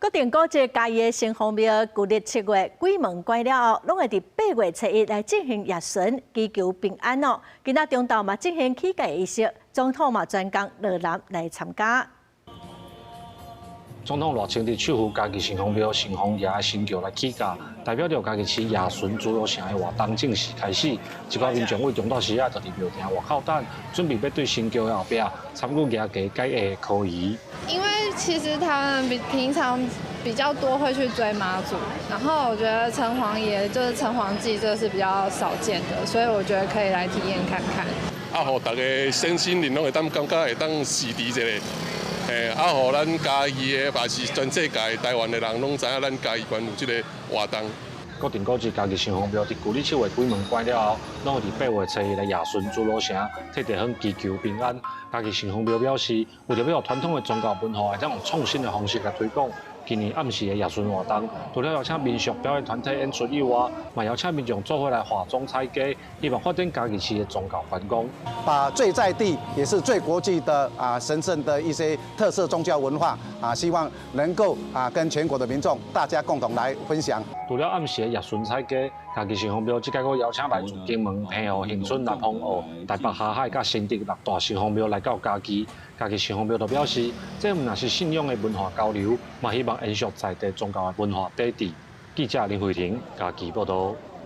國定古蹟嘉義的城隍廟，舊曆七月鬼門關了後，攏會佇八月初一來進行夜巡，祈求平安哦。今仔中晝嘛進行起駕儀式，總統嘛專工落南來參加。總統賴清德手扶嘉義城隍廟城隍爺的神轎來起駕，代表著嘉義市夜巡諸羅城的活動正式開始。一寡民眾對中晝時仔就佇廟埕外口等，準備欲對神轎的後壁參與蜈跏解厄的科儀。因為其實他們比平常比較多會去追媽祖，然後我覺得城隍爺就是城隍祭，這個是比較少見的，所以我覺得可以來體驗看看。啊，予逐家身心靈攏會當感覺會當洗滌一下。嘿，啊，予咱嘉義的，也是全世界台灣的人，攏知影咱嘉義縣有這个活動。國定古蹟嘉義城隍廟佇舊曆七月鬼門關了後，攏會佇八月初一來夜巡諸羅城，替地方祈求平安。嘉義城隍廟表示，為著欲予傳統的宗教文化，會當用創新的方式來推廣。今年暗時的夜巡活動，除了邀請民俗表演團體演出以外，嘛邀請民眾做伙來化妝踩街，希望發展嘉義市的宗教觀光。把最在地也是最國際的啊神聖的一些特色宗教文化啊，希望能夠啊跟全國的民眾大家共同來分享。除了暗時的夜巡踩街，嘉義城隍廟這屆閣邀請來自金門、澎湖、恆春、南風澳、台北、霞海佮新竹六大城隍廟來到嘉義。嘉義城隍廟就表示，這毋但是信仰的文化交流，嘛希望延續在地宗教的文化底蘊。記者林慧婷嘉義報道。